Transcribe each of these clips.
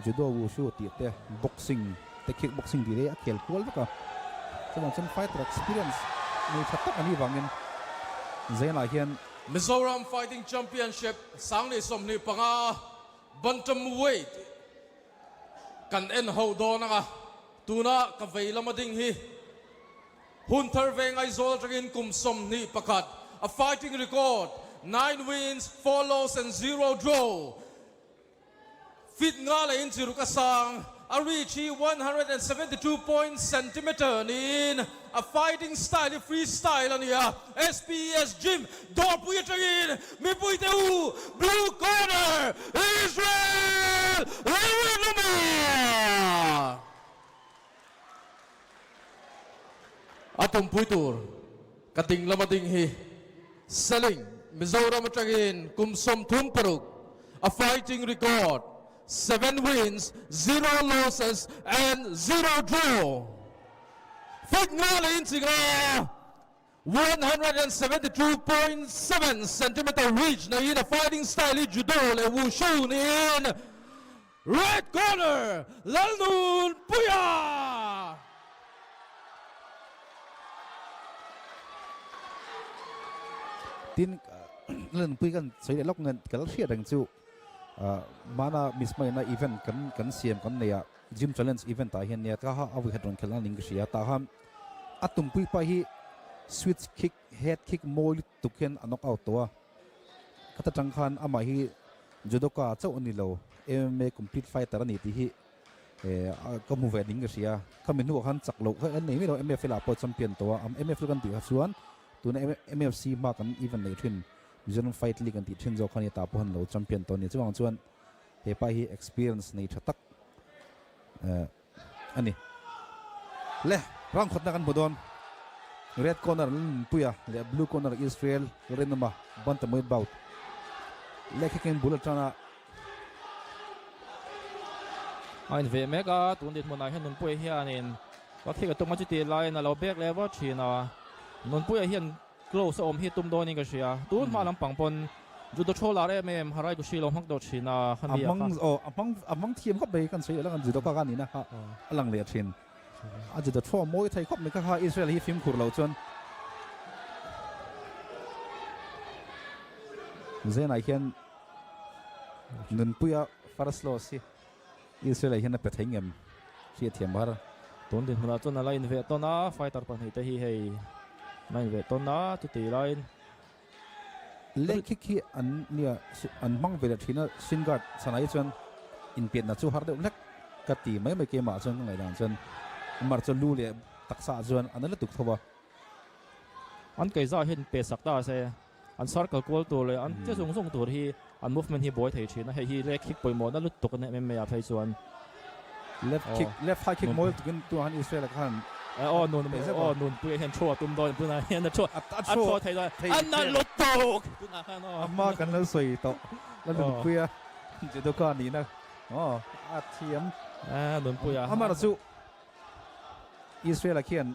Judo, Wushu tih te, Boxing te, Kick Boxing tih te hi a khel kual vek a. Chuvang chuan fighter experience nei tha tak a nih vangin Zainah hian. Mizoram Fighting Championship 2025 Bantamweight kan en ho dawn anga tuna ka vei lama ding hi hun thar veng Aizawl atangin kum 21 a fighting record 9 wins, 4 loss and 0 draw. Feet nga leh inch ruk a sang, a reach hi 172 point centimeter niin a fighting style hi free style a ni a. SPS Gym dawrpui atangin mipuite u Blue Corner Israel Lalrinawma! A tumpui tur ka ding lama ding hi Seling, Mizoram atangin kum 36 a fighting record 7 wins, 0 losses and 0 draw. Feet nga leh inchi nga 172.7 centimeter reach neiin a fighting style hi judo leh wushu niin Red corner Lalnunpuia! Tin, Lalnunpui kan sawi leh lawk nen ka la hriat reng chu hmana Miss Maina event kan kan siam kan nei a, Gym Challenge event ah hian nia ka ha a vawikhat rawn khelh na ning ka hria tah khan a tumpui pa hi switch kick, head kick mawi lutuk hian a knock out tawh a. Khata tang khan amah hi judoka chauh a ni lo, MMA complete fighter a ni tih hi ka hmu ve ding ka hria. Khami hnuah khan chak loh kha an nei mai lo, MFL ah pawh champion tawh a, MFL kan tih kha chuan tuna MFC hma kan event neih thin Mizoram Fight League an tih thin zawk kha nia tah pawh han lo champion tawh a ni. Chuvang chuan hepa hi experience nei tha tak a ni. Le, round khatna kan hmu dawn. Red corner Lalnunpuia leh blue corner Israel Rinawma bantamweight bout. Leh kicking bul atana. A inveh mek a, tun dinhmunah hian Nunpuia hianin va khik a tum a, chuti laiin a lo bek leh vat thin a. Nunpuia hian Close a awm hi tum dawnin ka hria. Tun hma lampang pawn judo thaw lar em em Harai Kushi lo hmang tawh thin a, khami a kha. Aw a hmang a hmang thiam khawp mai kan sawi leh lang a judo kha kha nihna kha a lang leh thin. A judo thaw a mawi thei khawp mai kha kha Israel hi fimkhur lo chuan Zenah hian Nunpuia first loss hi Israel ah hian a pe thei ngem hriat thiam har. Tun dinhmunah chuan a la inveh tawn a, fighter pahnihte hi hei la inveh tawn a, chuti laiin. Leg kick hi an nia an hmang ve leh thin a, shin guard chhanah hi chuan inpianna chu har deuh hlek ka ti mai mai keimah chuan ka ngaihdan chuan mar chu lu leh taksa ah chuan a na lutuk tho a. An keiza hian pe sak ta se. An circle kual tur leh an che zung zung tur hi an movement hi buai thei thin a, hei hi leg kick pawimawhna lutuk a ni MMA ah phei chuan. Left kick, left high kick mawi lutukin tunah khan Israel ah khan Aw nun aw nunpuia hian thu a tum dawn tunah hian a thu a thu thei dawn a na lutuk tunah khan aw. A hma kan lo sawi tawh la nunpuia judoka nihna aw a thiam. A nunpuia. Amar chu Israel ah khian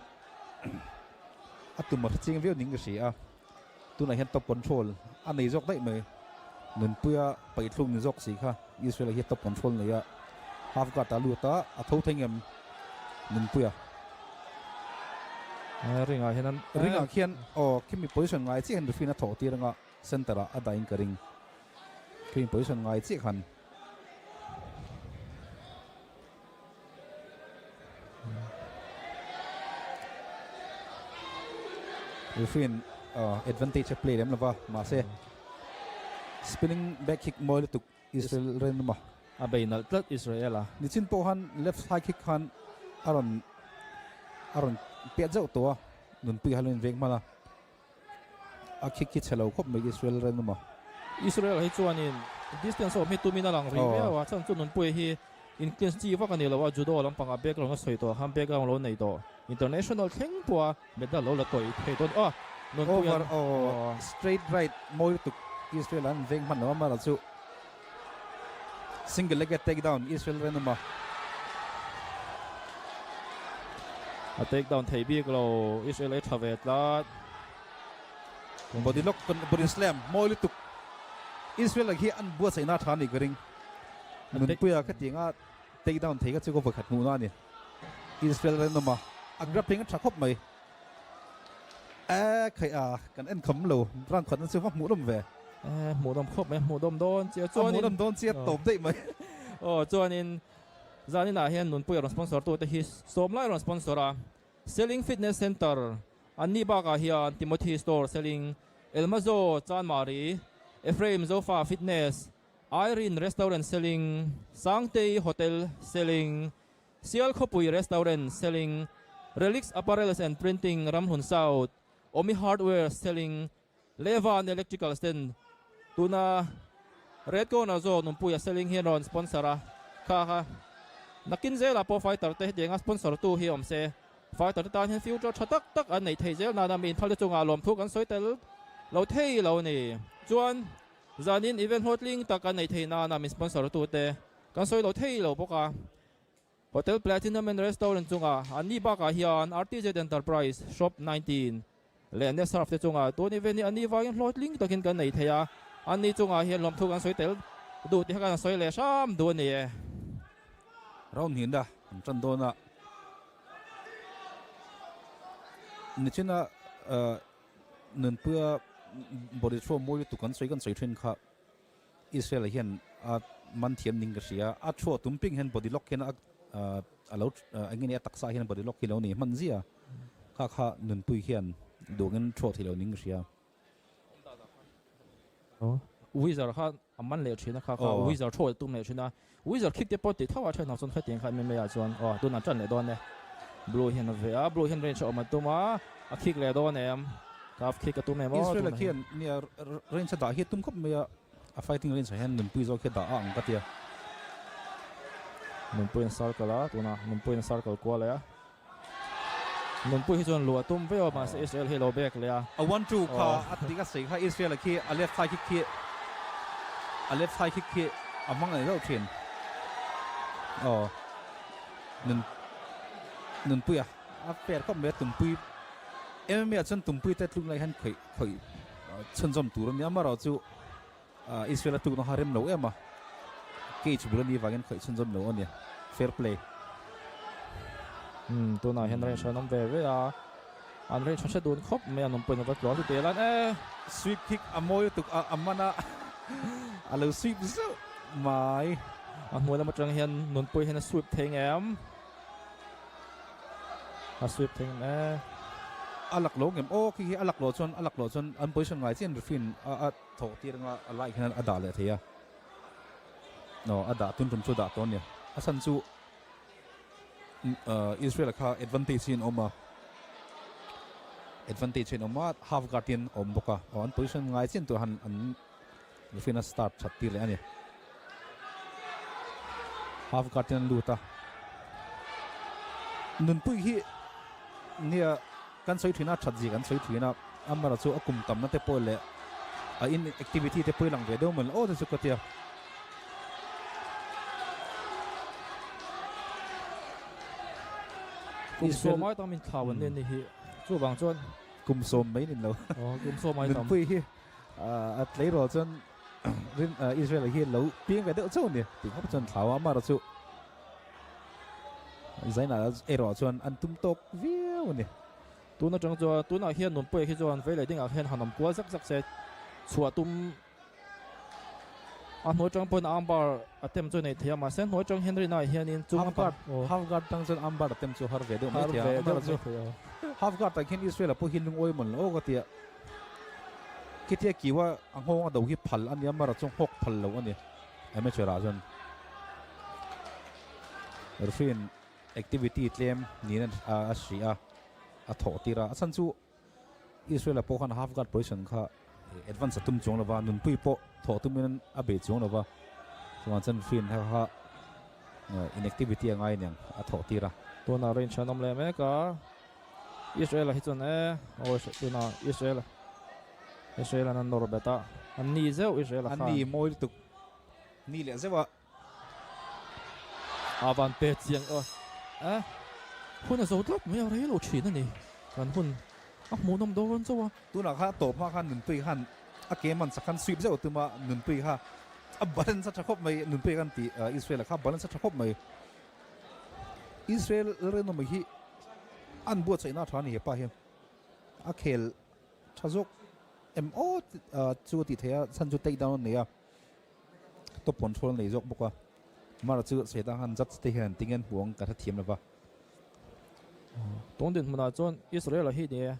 a tum a hre chiang viau ning ka hria a. Tunah hian top control a nei zawk daih mai. Nunpuia paihthluk ni zawk si kha Israel hi top control nei a, half guard ah lut a, a tho thei ngem Nunpuia. Ring ah hian an. Ring ah khian aw khimi position ngai chiah hian referee in a thawh tir anga center ah a dah in ka ring. Khimi position ngai chiah khan. Referee in advantage a play lem lova mahse spinning back kick mawi lutuk Israel rinawm a. A bei nalh tlat Israel a. Nichin pawh khan left high kick khan a rawn a rawn piah zauh tawh a, nunpui kha lo inveng hman a. A kick hi chhe lo khawp mai Israel rinawm a. Israel hi chuanin distance awm hi tumin a lang rih viau a, chhan chu nunpui hi In clinch chi vak a ni lo a, judo lampangah background a sawi tawh khan background lo nei tawh. International thleng pawha medal lo la tawih thei dawn a, nunpui an. Over aw, straight right mawi lutuk Israel an veng hman lo a, amaherawh chu single leg a take down Israel rinawm a. A take down thei bik lo, Israel ei tha ve tlat. Body lock, body slam mawi lutuk Israel hi an buatsaihna tha a nih ka ring. Nunpuia khatianga take down thei kha chu ka vawikhat hmuhna a ni. Israel rinawm a, a grappling a tha khawp mai. E khaih a, kan en kham lo, round khatna chu va hmuh nawm ve. E hmuh nawm khawp mai, hmuh nawm dawn chiah chuanin. A hmuh nawm dawn chiah tawp daih mai. Aw chuanin zaninah hian Nunpuia rawn sponsor tute hi sawmlai rawn sponsor a, Selling Fitness Center an nih bakah hian Timothy Store Selling, Elmazo Chanmari, Ephraim Zofa Fitness, Irene Restaurant Selling, Sangtei Hotel Selling, Sial Khawpui Restaurant Selling, Relics Apparels and Printing Ramhlun South, Omi Hardware Selling, Levan Electrical Stand tuna Red Corner zawk Nunpuia Selling hian rawn sponsor a, kha kha nakin zelah pawh fighter te hetianga sponsor tu hi awm se, fighter te tan hian future tha tak tak an neih theih zel nana mi inphal te chungah lawmthu kan sawi tel lo thei lo ni. Chuan zanin event hlawhtling tak an neih theih nana min sponsor tu te kan sawi lo thei lo bawk a. Hotel Platinum and Restaurant chungah an ni bakah hian RTZ Enterprise Shop 19 leh Nesurf te chungah tun event hi an ni vangin hlawhtling takin kan nei thei a, an ni chungah hian lawmthu kan sawi tel duh tih kha kan sawi leh hram duh a ni e. Round hnihna an tan dawn a, nichina Nunpuia body throw mawi lutuk kan sawi kan sawi thin kha. Israel hian a man thiam ning ka hria, a thuah tum ping hian body lock hian a lo eng nge ni a taksa hian body lock hi lo nei hman zia kha kha nunpui hian duangin thuah thei lo ning ka hria. Wizard kha a man leh thin a kha kha Wizard thuah tum leh thin a, Wizard khik te pawh ti tho a then ho chuan khatiang khan MMA ah chuan aw tunah tan leh dawn e. Blue hian a ve a, Blue hian range a awm a tum a, a khik leh dawn em? Calf khik a tum em aw Israel khian nia range a dah hi a tum khawp mai a, a fighting range ah hian nunpui zawk hi a dah a ang ka tia. Nunpui in circle a, tunah nunpui in circle kual leh a. Nunpui hi chuan luh a tum viau a, mahse Israel hi a lo back leh a. A one two kha a ti ka sawi kha Israel a khi a left high kick khi a left high kick khi a hmang leh zauh thin. Aw nun nunpui a a fair khawp mai a tumpui MMA ah chuan tumpui te tluk lai hian khawih khawih chhunzawm tur a nia amaherawhchu Israel a tlukna kha rem lo em a, cage bul a nih vangin khawih chhunzawm lo a ni, fair play. Umm tunah hian range an awm ve ve a, an range an hre dun khawp mai a, nunpuiin a va tluang chu tel an e. Sweep kick a mawi lutuk a, a man a, a lo sweep zeuh mai. A hnuai lam atang hian nunpui hian a sweep thei ngem? A sweep thei ngem e. A lak lo ngem? Aw khi khi a lak loh chuan a lak loh chuan an position ngai chian referee in a a. Thawh tir anga a lai hian a dah leh thei a, aw a dah tun tum chu a dah tawh a nia. A chhan chu Israel kha advantage hi an awm a, advantage hi an awm a, half guard hi an awm bawk a, aw an position ngai chian tur han an referee in a start that tir leh a ni. Half guard hian an lut a, nunpui hi nia Kan sawi thin a, that zia kan sawi thin a, Amara chu a kum tamna te pawh leh a in activity te pawh i lang ve deuh mawn aw te chu ka tia. Kum sawm ai tam in thlau an nen ni hi chuvang chuan kum sawm mai nin lo. Aw kum sawm ai tam. Nunpui hi a tleirawl chuan rin Israel hi lo piang ve deuh chauh a ni tih khawp chuan thlau a, Amara chu Zaina erawh chuan an tum tawk viau a ni. Tun atang chuan tunah hian Nunpuia hi chuan vei leh dingah hian han awm kual zak zak se chhuah tum a hnuai atang pawhin armbar a tem chu a nei thei a mahse hnuai atang hian rinai hianin chung Half guard half guard tang chuan armbar a tem chu har ve deuh mai thei a amaherawh chu half guard ah khian Israel-a pawh hi lungawi mawn lo aw ka ti a khitia kiua a nghawng a do hi phal a nia amaherawh chu nghawk phal lo a ni. Amateur ah chuan referee in activity tlem niin a hri a, a thawh tir a. A chhan chu Israel ah pawh khan half guard position kha advance a tum chuang lova, nunpui pawh thawh tumin a bei chuang lova. Chuvang chuan referee in hei kha inactivity a ngai aniang a thawh tir a. Tunah range an awm leh mek a, Israel ah hi chuan e awi tunah Israel Israel an an nawr bet a, an ni zeuh Israel a khan. An ni mawi lutuk ni leh zeuh a. A van pe chiang aw e hun a zo tlat mai a rei lo thin a ni kan hun a hmuhnawm dawn chauh a. Tunah khan a tawp hma khan Nunpui khan a ke man sak khan sweep zeuh a tum a, Nunpui kha. A balance a tha khawp mai Nunpuia kan tih Israel-a kha balance a tha khawp mai. Israel Lalrinawma hi an buatsaihna a tha a ni hepa hi. A khel tha zawk em aw chu a tih theih a, chhan chu take down a nei a, top control a nei zawk bawk a. Mara chu Seta han judge te hian tinge an hmuh ang ka hrethiam lo va. Tun dinhmunah chuan Israel-a hi ni e.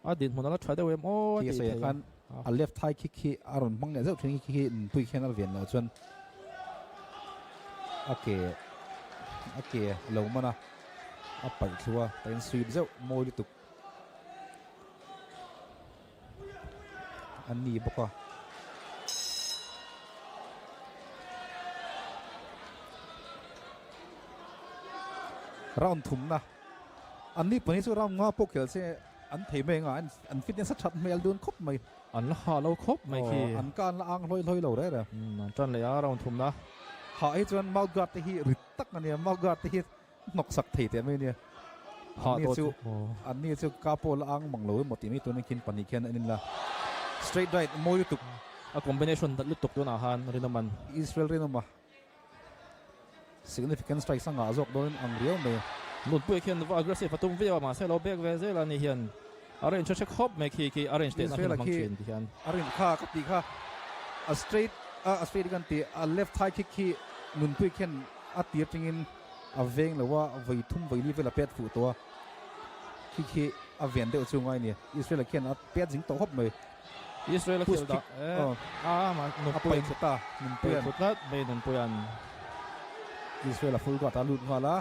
A dinhmun a la tha deuh em aw a Khi tih sawi theih khan a. a left high kick khi a rawn hmang leh zeuh thin khi khi nunpui khian a ven loh chuan a ke a ke a lo man a, a paih thlu a, ta in sweep zeuh mawi lutuk a ni bawk a. Round thumna. An ni pahnih chu ram nga pawh khel se an thei mai anga an fitness a that hmel dun khawp mai. An la ha lo khawp mai khi. Aw an ka an la ang hlawi hlawi lo reh reh. Umm an tan leh a round thumna. Hah hi chuan mouth guard te hi rit tak a nia, mouth guard te hi hnawk sak thei teh mai a nia. Hah An ni tawh chu chu aw. An ni chu ka pawh la ang mang lo emaw tih mai tunin khin pahnih khian an in la straight right mawi lutuk. A combination dat lutuk tunah khan Rinawman. Israel Rinawma. Significant strikes a ngah zawk dawnin ang riau mai. Nunpuia khian va aggressive a tum viau a, mahse lo back ve zel a ni hian a range a hre khawp mai khi khi a range tehna Israel hian a a hmang khi thin ti hian. A rin kha ka tih kha a straight a a straight kan tih a left high kick khi Nunpuia khian a tir tangin a veng lo a, vawi thum vawi li vel a pet fuh tawh a, khi khi a ven deuh chu ngai a ni. Israel a khian a pet zing tawh khawp mai. Israel a Push khel dah kick e aw a ma a Nunpuian paih thlu ta Nunpuian. Paih thlu tlat mai Nunpuian. Israel a full guard a lut nghal a.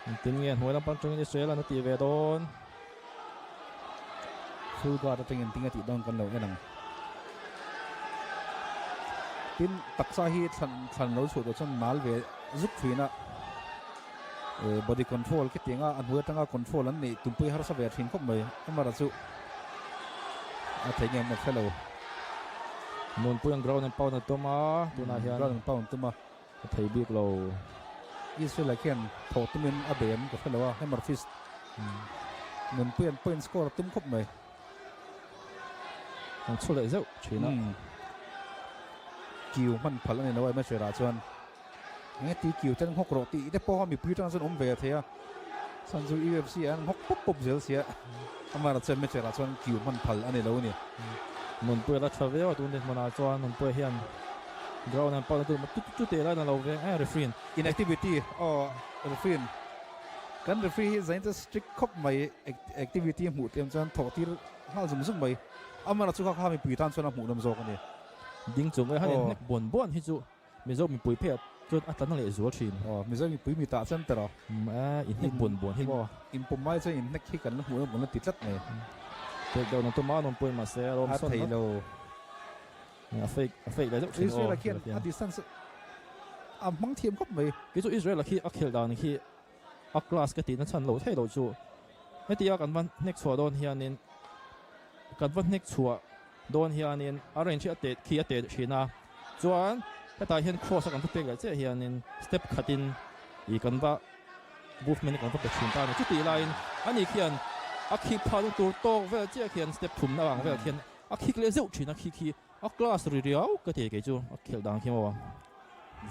Engtin nge hnuai lampang atangin Israel an a tih ve dawn. Full guard atangin engtin nge tih dawn kan lo en ang. Tin taksa hi thlan thlan lo chhuah tawh chuan nal ve zuk thin a. Body control khitiang a a hnuai atanga control an neih tumpui harsa ve thin khawp mai amaherawh chu a thei ngem a hre lo. Nunpui an ground and pound a tum a tunah hian ground and pound tum a a thei bik lo. Israel ah khian thawh tumin a bei em ka hre lo a hammer fist Nunpui an point score a tum khawp mai. An chhu leh zeuh thin a. Kiu hman phal a ni lo a Emmanuel ah chuan. Enge ti kiu ten nghawk rawh tih te pawha mipui tang chuan awm ve a thei a, chhan chu UFC ah an nghawk pawp pawp zel sia, amaherawh chuan match ah chuan kiu hman phal a ni lo a ni. Nunpuia la tha viau a tun dinhmunah chuan Nunpuia hian ground an pan a tum a tut tut teh lai na lo veng e referee in. Inactivity aw referee in kan referee hi zain chu strict khawp mai activity hmuh tlem chuan thawh tir nghal zung zung mai, amaherawh chu kha kha mipui tan chuan a hmuhnawm zawk a ni. Ding chung e han inhnek buan buan hi chu. Mizo mipui phei ah chuan a tla na leh zual thin. Aw, Mizo mipui mi tah chuan tawrh aw. Umm e, in hnek buan buan hi maw. In pawm mai chuan in hnek hi kan la hmuh em la ti tlat mai. Fake deuh na tum a nawm pawhin mahse a lawm sawn A thei lo. A fake, a fake leh deuh thin aw. Israel-a khian a distance a hmang thiam khawp mai. Kei chu Israel-a khi a khelh dan khi a class ka tihna chhan loh theih loh chu hetia kan va hnek chhuah dawn hianin kan va hnek chhuah dawn hianin a range hi a teh khi a teh thin a chuan hetah hian cross a kan va pek leh chiah hianin step khatin ih kan va movement kan va pe thin ta a ni chutih laiin ani khian a khik phahna tur tawk vel chiah khian step thumna ang vel khian a khik leh zeuh thin a khi khi A class ri riau ka ti kei chu a khelh dan khi maw.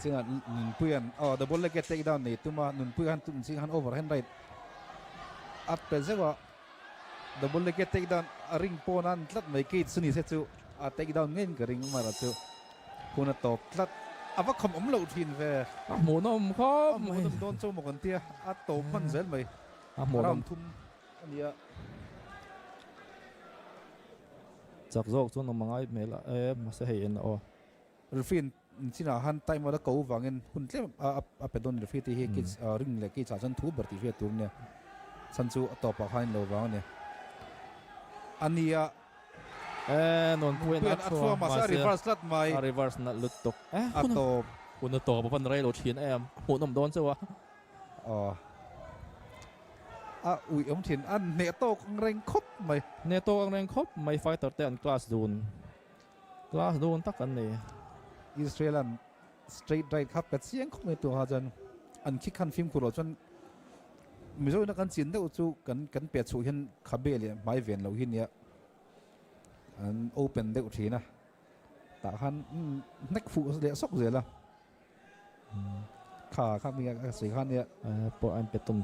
Zinga Nunpuia'n aw double leg a take down nei tum a, Nunpuia khan tum zing khan overhand right a pe zeuh a, double leg a take down a ring pawn a an tlat mai cage chu ni se chu a take down ngeiin ka ring amaherawh chu hun a tawp tlat a va kham awm loh thin ve. A hmuhnawm khawp mai. A hmuhnawm dawn chu maw kan tia a tawp hman zel mai. A hmuhnawm. Round thum a nia. Chak zawk chuan awm a ngai hmel a e mahse hei en aw. Referee in chinah han time out a ko vangin hun tlem a pe dawn referee te hi kids ring leh kids ah chuan thu ber tih hriat tur ania chhan chu a tawpah khan in lo vang ania ania E Nunpuian a a thua mahse a reverse tlat mai a reverse nalh lutuk e a tawp hun a tawp a van rei lo thin em a hmuhnawm dawn chauh a. Aw. A uih awm thin. A hneh tawk ang reng khawp mai. Hneh tawk ang reng khawp mai fighter te an class dun. Class dun tak an ni. Israel an straight right kha pe chiang khawp mai tu ha chuan an khi khan fimkhur loh chuan Mizo ina kan chin deuh chu kan kan pe chhuh hian khabe leh hmai ven loh hi nia an open deuh thin a. Tah khan hnek fuh leh sawk zel a. Kha kha mi a sawi kha nia. Pawh an pe tum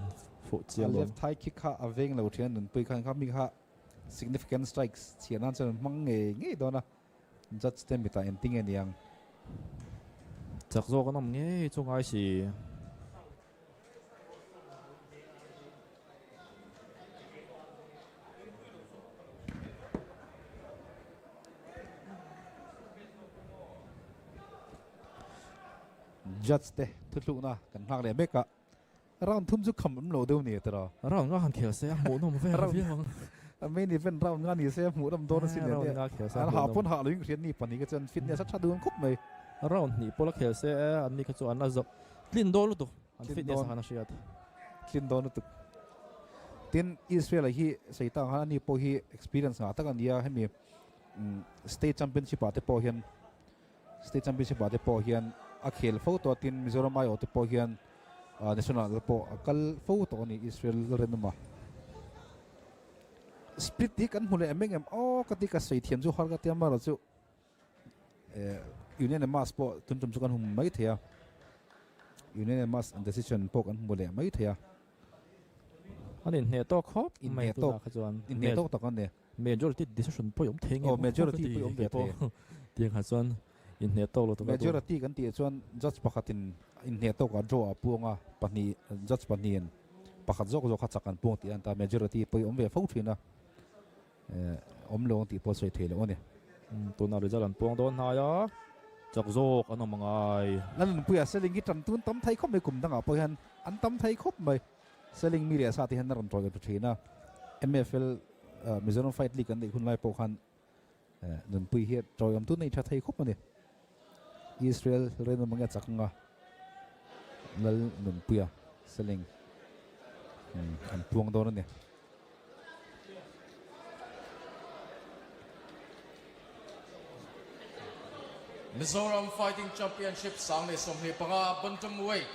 fuh chiang dawn. A left thigh kick kha a veng lo thin a nunpui khan kha mi kha significant strikes chhiah nan chuan an hmang ngei ngei dawn a. Judge te mitah engtin nge niang? Chak zawk an awm ngei chu ngai si. Judge te thuthlukna kan nghak leh mek a. Round thum chu kham awm lo deuh ni tiraw? Round nga han khel se a hmuhnawm vel viau ang. A main event round nga ni se a hmuhnawm dawn asin le. Round nga khel se a hmuhnawm. An hah pawn hah loin ka hriat ni pahnih kha chuan fitness a tha dun khawp mai. Round hnih pawh la khel se an ni kha chu an la zawh tlin dawn lutuk. An fitness a han a hriat. Tlin dawn lutuk. Tin Israel a hi Satan khan ani pawh hi experience ngah tak a nia hemi state championship ah te pawh hian State Championship ah te pawh hian a khel fo tawh a, tin Mizoram aiawh te pawh hian National ah pawh a kal fo tawh a ni Israel Lalrinawma. Split hi kan hmu leh em engem aw ka ti ka sawi thiam chu har ka ti a amaherawh chu unanimous pawh tun tum chu kan hmu mai thei a, unanimous decision pawh kan hmu leh mai thei a. An inhneh tawk khawp mai tunah kha chuan. Inhneh tawk tak a ni. Majority decision pawh i awm thei nge maw? Majority pawh i awm ve thei. Tiang kha chuan inhneh tawk lo tuk a. Majority kan tih chuan judge pakhatin inhneh tawkah draw a puang a, pahnih judge pahnihin pakhat zawk zawk kha chak an puang tih a ni ta. Majority pawh i awm ve fo thin a, awm lo ang tih pawh sawi thei loh a ni. Tunah result an puang dawn hnai a, chak zawk an awm angai. Lalnunpuia Seling hi tan tun tam thei khawp mai kum dangah pawh hian an tam thei khawp mai. Seling mi leh sa te hian a rawn tawi ta thin a, MFL Mizoram Fight League an neih hun lai pawh khan nunpui hi tawi awm tu nei tha thei khawp a ni. Israel Renum ange chak anga Lal Nunpuia Seling an puang dawn a ni. Mizoram Fighting Championship 2025 Bantamweight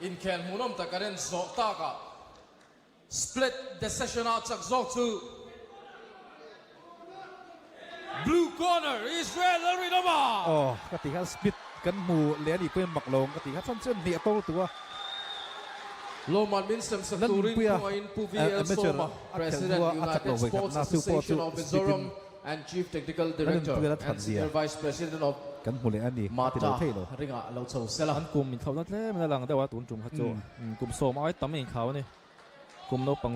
Inkhel hmuhnawm tak a ren zawh takah split decision-ah chak zawk chu Blue corner Israel Lalrinawma! Aw ka ti kha split kan hmu leh a nih pawhin mak lo ang ka ti kha chuan chuan hneh a tawr tu a. Lawmman min sem sak turin khawngaihin Pu VL Sawma, President, United Sports Association of Mizoram and Chief Technical Director and Senior Vice President of Kan hmu leh a ni, a ti lo thei lo. Mata ringah lo chho sela. An kum inkhauhna tlem in a lang deuh a, tun tum kha chu kum sawm ai tam inkhau a ni. Kum naupang zawk.